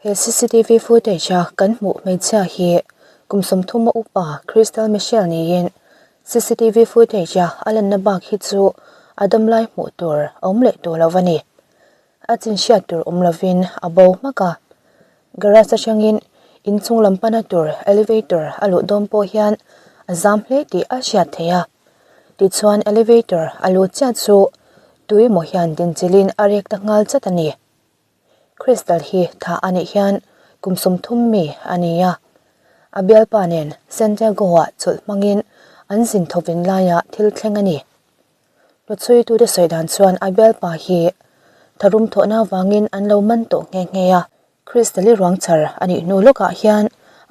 He cctv footage a kan hmuh hmeichhia hi kum sawmthuma upa Crystal Michelle niin cctv footage a a lanna bak hi chu a damlai hmuh tur a awm leh tawh lo a ni. A chin hriat tur awm lovin a bo hmak a. Garage atangin inchung lam pana tur elevator a luh dawn pawh hian a zam hle tih a hriat theih a. Tichuan elevator a luh chiah chu tuemaw hian dinchilhin a rek ta nghal chat a ni. Crystal hi thah a nih hian kum 30 mi a ni a. A bialpa nen Santiago-ah chawlh hmangin an zin thawvin laia thil thleng a ni. Hlawchhuitute sawi dan chuan a bialpa hi tharum thawhna avangin an lo man tawh nghe nghe a. Crystal-i ruang char a nih hnu lawkah hian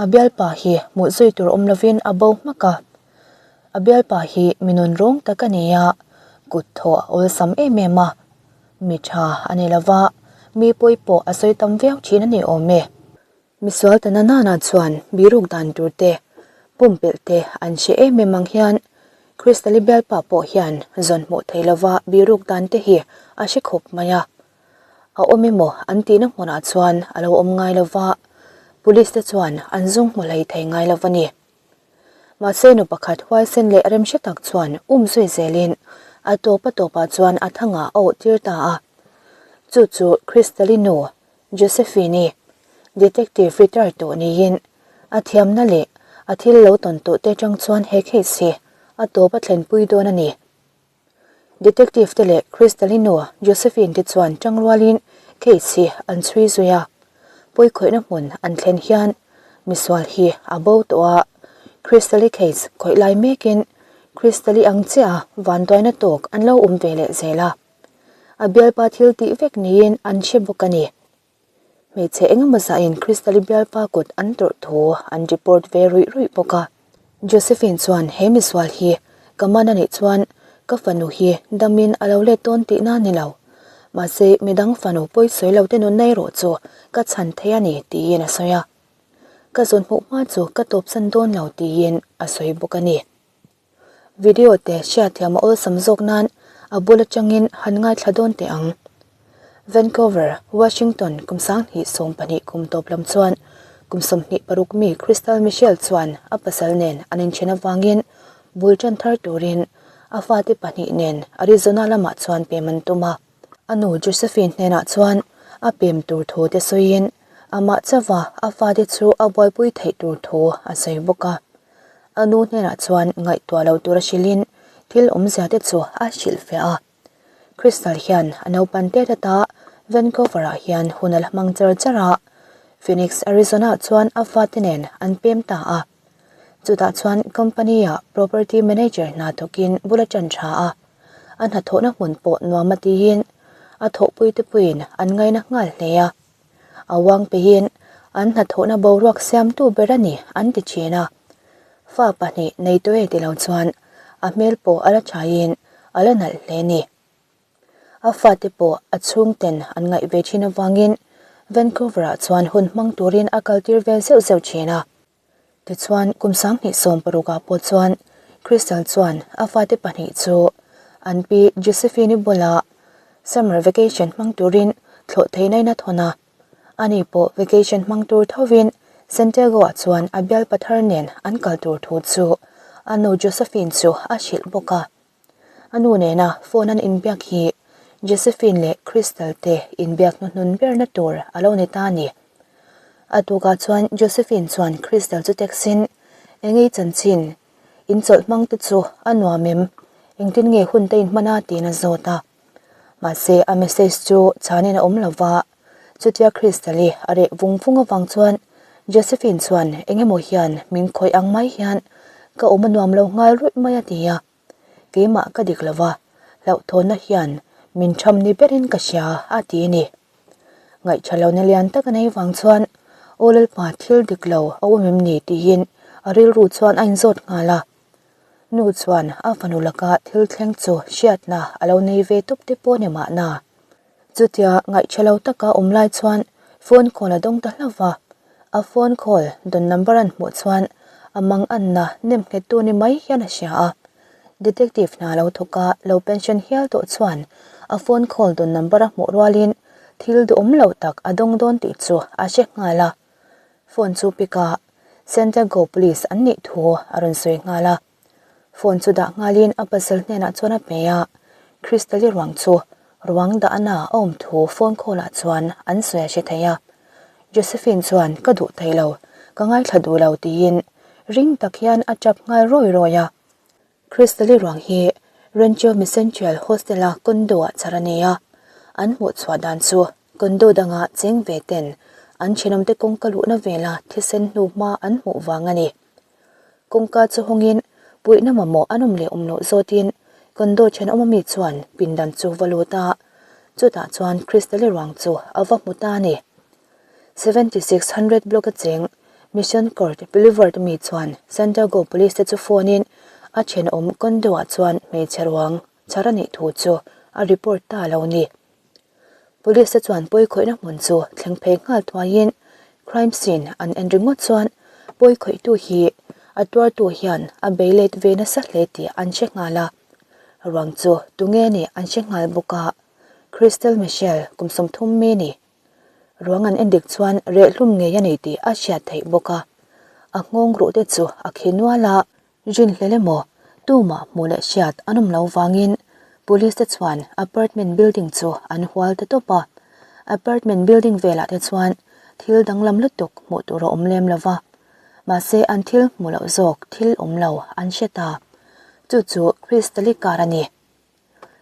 a bialpa hi hmuh zui tur awm lovin a bo hmak a. A bialpa hi mi nun rawng tak a ni a, kut thawh a awlsam em em a. Mi tha a ni lova, mi pawi pawh a sawi tam viau thin a ni awm e. Misual ta na nana chuan biruk dan tur te, pumpelh te an hre em em ang hian Crystal-i bialpa pawh hian zawn hmuh thei lova biruk dan te hi a hre khawp mai a. A awm emaw an tihna hmunah chuan a lo awm ngai lova, police te chuan an zung hmu hlei thei ngai lova ni. Mahse nu pakhat huaisen leh remhre tak chuan um zui zelin a tawp a tawpah chuan a thangah a awh tir ta a. Chu chu Crystal-i nu Josephine-i, detective retired tawh niin, a thiamna leh a thil lo tawn tawh te atang chuan he case hi a tawp a thlenpui dawn a ni. Detective te leh Crystal-i nu Josephine te chuan tangrualin case hi an chhui zui a, pawikhawihna hmun an thlen hian misual hi a bo tawh a, Crystal-i case khawih lai mekin Crystal-i ang chiah a vanduaina tawk an lo awm ve leh zel a. A bialpa thil tih vek niin an hre bawk a ni. Hmeichhe engemaw zahin Crystal-i bialpa kut an tawrh thu an report ve ruih ruih bawk a. Josephine chuan he misual hi ka man a nih chuan ka fanu hi damin a lo let dawn tihna a ni lo. Mahse midang fanu pawi sawi lo te nunna erawh chu ka chhan thei a ni tiin a sawi a. Ka zawn hmuh hma chu ka tawpsan dawn lo tiin a sawi bawk a ni. Video te hriatthiam a awlsam zawk nan a bul atangin han ngaithla dawn teh ang. Vancouver, Washington kum 2012 kum tawp lam chuan kum 26 mi Crystal Michelle chuan a pasal nen an inthen avangin bul tan thar turin a fate pahnih nen Arizona lamah chuan pem an tum a. A nu Josephine hnenah chuan a pem tur thu te sawiin amah chauha a fate chu a buaipui theih tur thu a sawi bawk a. A nu hnenah chuan ngaihtuah lo tura hrilhin thil awmzia te chu a hrilh fiah a. Crystal hian a naupan tet ata Vancouver-ah hian hun a la hmang char char a, Phoenix, Arizona-ah chuan a fate nen an pem ta a. Chutah chuan company-ah property manager hna thawkin bul a ṭan ṭha a, a hnathawhna hmun pawh nuam a tiin a thawhpuite puiin an ngaina nghal hle a. A uang peihin an hnathawhna boruak siamtu ber a ni an ti thin a. Fa pahnih nei tawh e ti lo chuan a hmel pawh a la thaiin a la nalh hle a ni. A fate pawh a chhungten an ngaih ve thin avangin Vancouver-ah chuan hun hmang turin a kaltir ve zeuh zeuh thin a. Tichuan, kum 2016 ah pawh chuan Crystal chuan a fate pahnih chu an pi Josephine-i bulah summer vacation hmang turin thlawh theihna in a thawn a. Ani pawh vacation hmang tur thovin Santiago-ah chuan a bialpa thar nen an kal tur thu chu a nu Josephine chu a hrilh bawk a. A nu nena phone an inbiak hi Josephine leh Crystal te inbiak hnuhnun berna tur a lo ni ta a ni. A tukah chuan Josephine chuan Crystal chu text-in, Engei chanchin, in chawlh hmang te chu a nuam em? Engtin nge hun te in hman a? tiin a zawt a. Mahse a message chu chhanin a awm lo va, chutia Crystal-i a reh vung vung avang chuan Josephine chuan eng emaw hian min khawih ang mai hian ka awm a nuam lo nghal ruih mai a ti a. Keimah ka dik lo va, hlauhthawnna hian min tham ni berin ka hria a ti a ni. Ngaihṭha lohna lian tak a nei vang chuan Aw Lalpa thil dik lo a awm em ni tiin a rilru chuan a inzawt nghal a. Nu chuan a fanu laka thil thleng chu hriatna a lo nei ve tawp te pawh ni mahna. Chutia ngaihṭha lo taka awm lai chuan phone call a dawng ta hlauh va, a phone call dawn number an hmuh chuan a mang anna nem nghettu ni mai hian a hria a. Detective hna lo thawk a, lo pension hial tawh chuan a phone call dawn number a hmuh rualin. Thil duhawm lo tak a dawng dawn tih chu a hre nghal a. Phone chu pick a, Santiago Police an nih thu a rawn sawi nghal a. Phone chu dah nghalin a pasal hnenah chuan a pe a, Crystal-i ruang chu ruang dahna a awm thu phone call ah chuan an sawi a hre thei a. Josephine chuan ka duh thei lo, ka ngaithla duh lo tiin ring tak hian a tap nghal rawi rawi a. Crystal-i ruang hi Rancho Misentrial Hostel-a condo-ah chhar a ni a, an hmuh chhuah dan chu condo danga cheng ve ten an thenawmte kawngka luhna vela thisen hnu hma an hmuh vang a ni. Kawngka chu hawngin puihna mamawh an awm leh awm loh zawtin condo thenawm ami chuan pindan chu va lut a, chutah chuan Crystal-i ruang chu a va hmu ta a ni. 7600 block a cheng Mission Court Boulevard mi chuan Santiago Police te chu phone in a thenawm condo ah chuan hmeichhe ruang chhar a nih thu chu a report ta lo ni. Police te chuan pawikhawihna hmun chu thleng phei nghal thuaiin crime scene an en ringawt chuan pawikhawihtu hi a tuartu hian a bei let ve nasa hle tih an hre nghal a, ruang chu tunge nih an hre nghal bawk a, Crystal Michelle kum 30 mi ni. Ruang an endik chuan rehhlum ngei a ni tih a hriat theih bawk a, a nghawng ruh te chu a khi nual a, rinhlel emaw tumah hmuh leh hriat an awm lo vangin police te chuan apartment building chu an hual ta tawp a, apartment building velah te chuan thil danglam lutuk hmuh tur a awm lem lo va, mahse an thil hmuh loh zawk thil awm lo an hre ta, chu chu Crystal-i car a ni.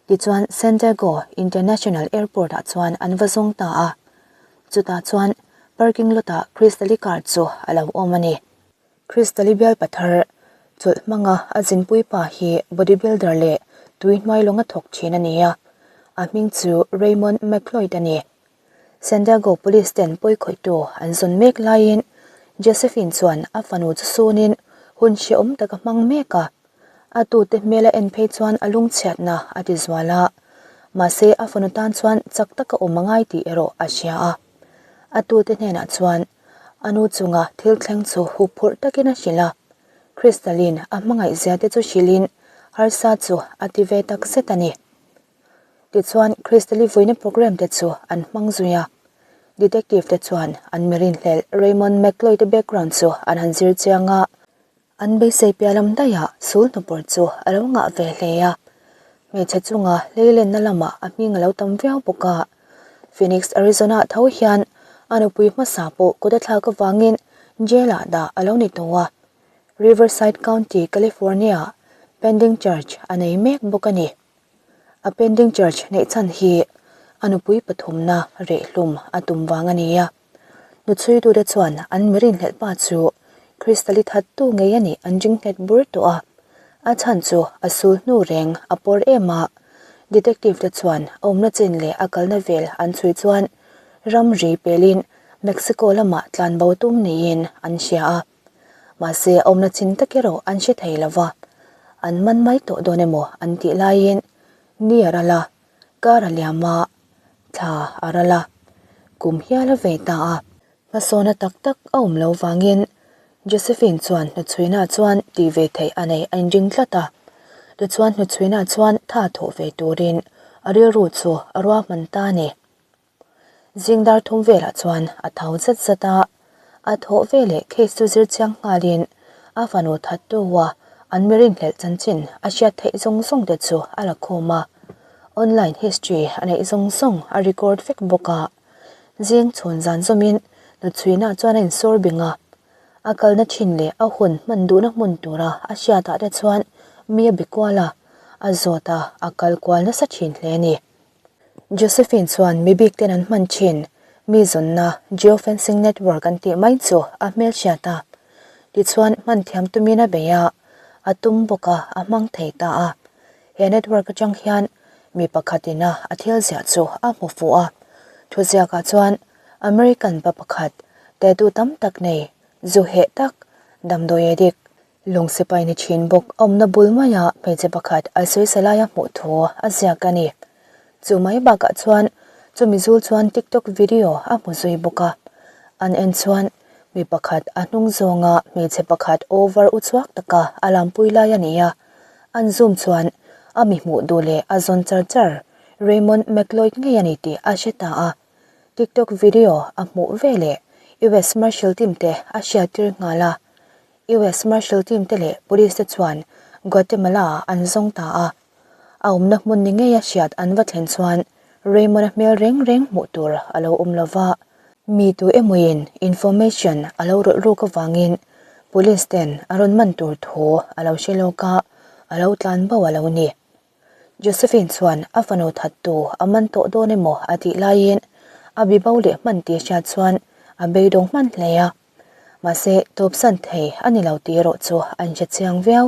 Tichuan Santiago International Airport ah chuan an va zawng ta a, chutah chuan parking lot ah Crystal-i car chu a lo awm a ni. Crystal-i bial pathar chawlh hmanga a zinpui pa hi bodybuilder leh tui hnuai lawnga thawk thin a ni a, a hming chu Raymond McLeod a ni. Santiago Police ten pawikhawihtu an zawn mek laiin Josephine chuan a fanu chu sunin hun hrehawm tak a hmang mek a. A tute hmel a en phei chuan a lungchhiatna a ti zual a, mahse a fanu tan chuan chak taka awm a ngai tih erawh a hria a. A tute hnenah chuan a nu chunga thil thleng chu hup phurh takin a hrilh a, Crystal-in a hmangaihzia te chu hrilhin harsa chu a ti ve tak zet a ni. Tichuan Crystal-i vuina program te chu an hmang zui a, Detective te chuan an mi rinhlelh Raymond McLeod-a background chu an han zir chiang a, An beisei piah lam daihah sul hnupawr chu a lo ngah ve hle a, hmeichhe chunga hleilenna lamah a hming a lo tam viau bawk a. Phoenix, Arizona tho hian a nupui hmasa pawh kut a thlak avangin jail-ah dah a lo ni tawh a. Riverside County, California-ah pending charge a nei mek bawk a ni. A pending charge neih chhan hi a nupui pathumna rehhlum a tum vang a ni a. Hnuchhuitute chuan an mi rinhlelh pa chu Crystal-i thattu ngei a nih an ring nghet bur tawh a, a chhan chu a sul hnu reng a pawr em a. Detective te chuan a awmna chin leh a kalna vel an chhui chuan ramri pelin Mexico lamah tlanbo tum niin an hria a. Mahse a awmna chin tak erawh an hre thei lo va, an man mai tawh dawn emaw an tih laiin ni a ral a, kar a liam a, thla a ral a, kum hial a vei ta a. Hmasawna tak tak a awm lo vangin Josephine chuan hnuchhuina chuan tih ve theih a nei a inring tlat a. Tichuan hnuchhuina chuan tha thawh ve turin a rilru chu a ruahman ta a ni. Zing dar thum velah chuan a tho zat zat a, a thawh veleh case chu zir chiang nghalin a fanu thattu a an mi rinhlelh chanchin a hriat theih zawng zawng te chu a la khawm a, online history a neih zawng zawng a record vek bawk a. Zing chhun zan zawmin Nuchhuina chuan a insawr bing a, a kalna thin leh a hun hman duhna hmun tura a hriatah te chuan mi a bi kual a, a zawt a, a kal kual nasa thin hle a ni. Josephine chuan mi bik ten an hman thin mi zawnna geofencing network an tih mai chu a hmelhriat a. Tichuan hman thiam tumin a bei a, a tum bawk a, a hmang thei ta a. He network atang hian mi pakhatin a a thil ziah chu a hmu fuh a. Thuziakah chuan American pa pakhat tattoo tam tak nei zu heh tak damdawi addict Lung sipai ni thin bawk awmna bul maia hmeichhe pakhat a sawisa laia hmuh thu a ziak a ni. Chu mai bakah chuan chumi zul chuan TikTok video a hmu zui bawk a. An en chuan mi pakhat a hnung zawnga hmeichhe pakhat over uchhuak taka a lampui lai a ni a. An zoom chuan a mi hmuh duh leh a zawn char char Raymond McLeod ngei a ni tih a hre ta a. TikTok video a hmuh veleh US Marshal team te a hriattir nghal a. US Marshal team te leh police te chuan Guatemala ah an zawng ta a. A awmna hmun ni ngeia hriat an va thlen chuan Raymond-a hmel reng reng hmuh tur a lo awm lo va. Mi tu emawin information a lo rawlh ruk avangin police ten a rawn man tur thu a lo hre lawk a, a lo tlan bo a lo ni. Josephine chuan a fanu thattu a man tawh dawn emaw a tih laiin a bi bo leh hman tih hriat chuan a beidawng hman hle a. Mahse, tawpsan thei a ni lo tih erawh chu an hre chiang viau.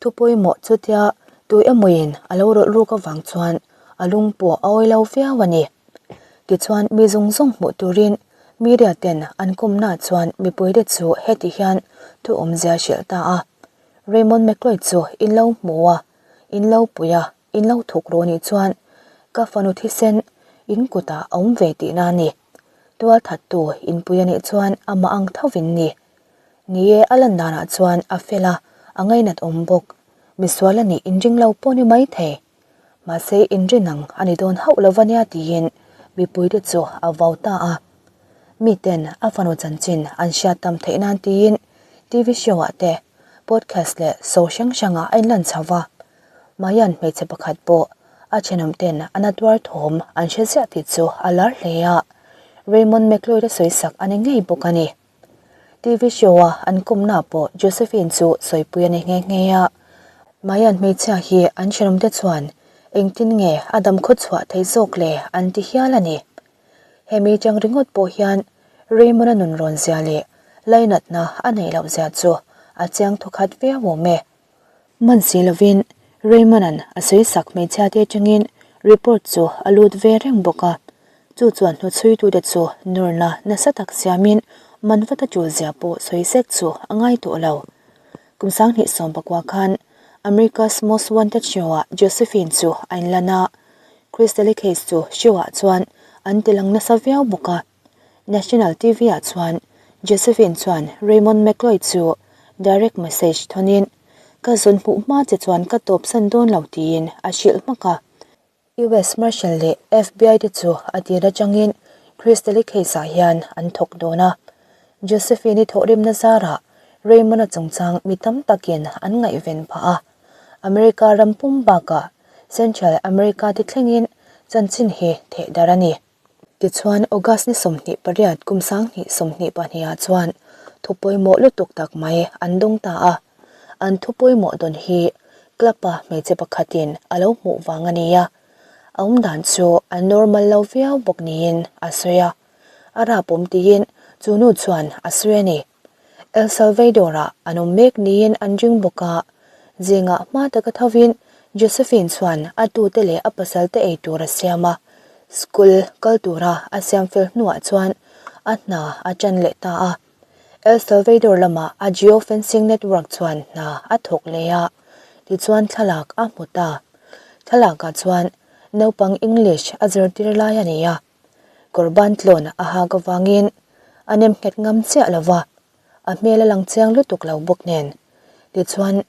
Thu pawimawh chutia tu emawin a lo rawlh ruk avang chuan a lung pawh a awi lo viau a ni. Tichuan mi zawng zawng hmuh turin media ten an kawmna chuan mipuite chu heti hian thu awmzia hrilh ta a, Raymond McLeod chu in lo hmu a, in lo pui a, in lo thuk rawh nih chuan ka fanu thisen in kutah a awm ve tihna a ni. Tualthattu inpui a nih chuan amah ang thovin ni. Ni e, a lan danah chuan a fel a, a ngainat awm bawk. Misual a nih inring lo pawh ni mai thei. Mahse inrin ang a ni dawn hauh lo va nia tiin mipuite chu a vau ta a. Miten a fanu chanchin an hriat tam theih nan tiin TV show ah te, podcast leh show hrang hrangah a inlan chho va. Mayan hmeichhe pakhat pawh a thenawmten a na tuar thawm an hre ziah tih chu a lar hle a, Raymond McLeod a sawisak a ni ngei bawk a ni. TV show-a an kawmna pawh Josephine chu sawipui a ni nghe nghe a. Mayan hmeichhia hi an thenawmte chuan engtin nge a dam khaw chhuah theih zawk le an ti hial a ni. Hemi chang ringawt pawh hian Raymond-a nun rawn zia leh lainatna a neih loh zia chu a chiang thawkhat viau awm e. Man si lovin Raymond-a'n a sawisak hmeichhia te atangin report chu a lut ve reng bawk a, chu chuan hnuchhuitute chu nawrna nasa tak siamin man vat a tul zia pawh sawi sek chu a ngai tawh lo. Kum 2019 khan America's Most Wanted show-ah Josephine chu a inlan a, Crystal-i case chu show-ah chuan an tilang nasa viau bawk a. National TV-ah chuan Josephine chuan Raymond McLeod chu direct message thawnin, Ka zawn hmuh hma che chuan ka tawpsan dawn lo tiin a hrilh hmak a. US Marshal leh FBI te chu a tir atangin Crystal-i case-ah hian an thawk dawn a. Josephine-i thawhrimna zarah Raymond-a chungchang mi tam takin an ngaihven phah a. America ram pum bakah Central America te thlengin chanchin hi thehdarh a ni. Tichuan, August ni 28 kum 2022 ah chuan thu pawimawh lutuk tak mai an dawng ta a. An thu pawimawh dawn hi club-a hmeichhe pakhatin a lo hmuh vang a ni a. A awmdan chu a normal lo viau bawk niin a sawi a. A rap awm tiin chu nu chuan a sawi a ni. El Salvador-ah an awm mek niin an ring bawk a. Zingah hma taka thovin Josephine chuan a tute leh a pasalte ei tur a siam a. School kal tura a siam fel hnuah chuan a hna a ṭan leh ta a. El Salvador lama a geo-fencing network chuan hna a thawk leh a, tichuan thlalak a hmu ta. Thlalakah chuan naupang English a zirtir lai a ni a. Kawrban tlawn a hak avangin a nem nghet ngam chiah lo va, a hmel a lang chiang lutuk lo bawk nen. Tichuan,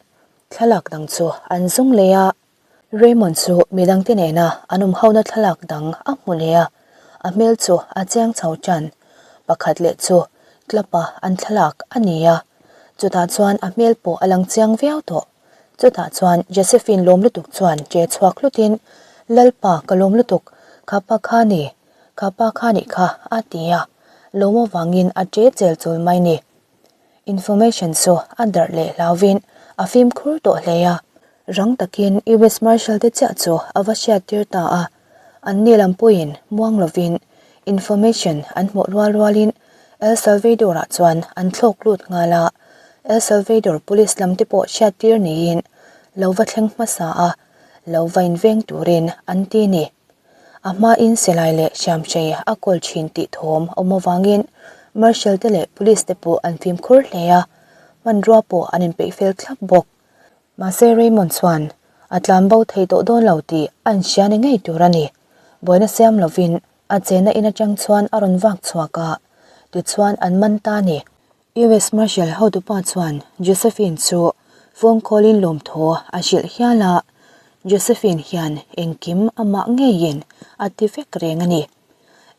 thlalak dang chu an zung leh a, Raymond chu midangte nena an awm hona thlalak dang a hmu leh a, a hmel chu a chiang chho tan. Pakhat leh chu club-a an thlalak a ni a, chutah chuan a hmel pawh a lang chiang viau tawh. Chutah chuan Josephine lawm lutuk chuan che chhuak hlutin, Lalpa ka lawm lutuk, kha pa kha ni, kha pa kha nih kha, a ti a, lawm avangin a che chel chul mai ni. Information chu a darh leh hlauvin a fimkhur tawh hle a, rang takin US Marshal te chiah chu a va hriattir ta a, anni lam pawhin muang lovin information an hmuh rual rualin El Salvador-ah chuan an thlawk lut nghal a, El Salvador police lam te pawh hriattir niin lo va thleng hmasa a, lo va inveng turin an ti ni. A hmain silai leh hriamhrei a kawl thin tih thawm a awm avangin Marshal te leh police te pawh an fimkhur hle a, hmanrua pawh an inpeih fel thlap bawk. Mahse Raymond chuan a tlanbo thei tawh dawn lo tih a inhria ni ngei tur a ni. Buaina siam lovin A chena in atang chuan a rawn vak chhuak a, tichuan an man ta a ni. US Marshal hotupa chuan Josephine chu phone call in lawmthaw a hrilh hial a, Josephine hian engkim amah ngeiin a ti vek reng a ni.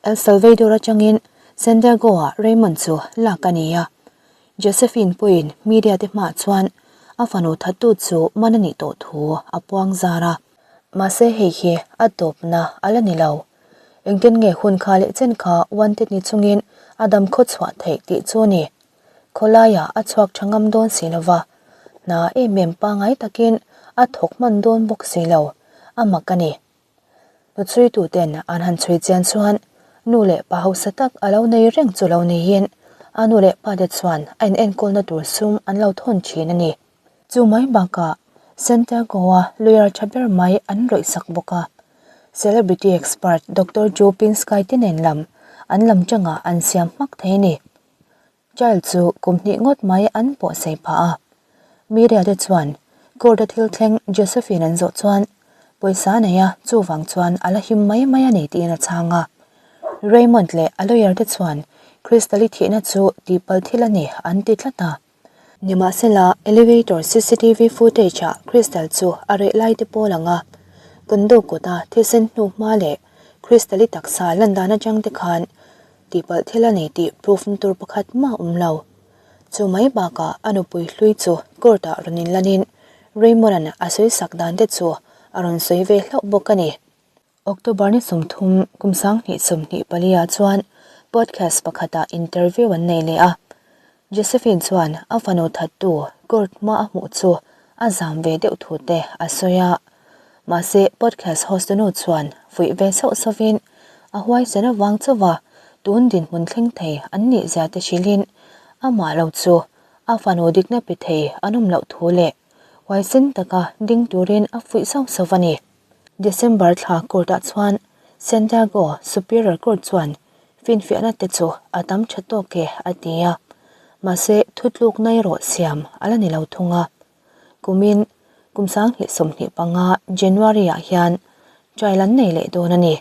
El Salvador atangin Santiago-ah Raymond chu lak a ni a. Josephine pawhin media te hmaah chuan a fanu thattu chu man a nih tawh thu a puang zar a. Mahse hei hi a tawpna a la ni lo. Engtin nge hun kha leh chen kha wanted ni chungin a dam khaw chhuah theih tih chu a ni. Khawlaiah a chhuak tha ngam dawn si lo va, hna em em pangai takin a thawk hman dawn bawk si lo, a mak a ni. Hnuchhuituten an han chhui chian chuan nu leh pa hausa tak a lo nei reng chu lo niin a nu leh pa te chuan a inenkawlna tur sum an lo thawn thin a ni. Chu mai bakah Santiago-a lawyer tha ber mai an rawih sak bawk a. Celebrity expert Doctor Joe Pinsky te nen lam an lam tangah an siam hmak thei a ni. Child chu kum hnih ngawt mai an pawh sei phah a. Miriah te chuan court a thil thleng Josephine an zawh chuan pawisa a nei a, chuvang chuan a la him mai mai a ni tiin a chhang a. Raymond leh a lawyer te chuan Crystal-i thihna chu tihpalh thil a ni an ti tlat a. Nimahsela, elevator cctv footage ah Crystal chu a reh lai te pawh lang a, condo kawta thisen hnu hma leh Crystal-i taksa lan dan atang te khan Tihpalh thil a ni tih proof na tur pakhat mah awm lo. Chu mai bakah a nupui hlui chu court ah rawn inlanin Raymond-a'n a sawi sak dan te chu a rawn sawi ve hlauh bawk a ni. October ni 30 kum 2024 ah chuan podcast pakhatah interview an nei leh a. Josephine chuan a fanu thattu court hma a hmuh chu a zam ve deuh thu te a sawi a. Mahse podcast host nu chuan fuih ve sauh sauhin a huaisen avang chauha tun dinhmun thleng thei an nih zia te hrilhin amah lo chu a fanu dikna pe thei an awm loh thu leh huaisen taka ding turin a fuih sauh sauh a ni. December thla court ah chuan Santiago Superior Court chuan Finfiahna te chu a tam tha tawk e a ti a, mahse thutlukna erawh siam a la ni lo thung a. Kumin kum 2025 January ah hian trial an nei leh dawn a ni.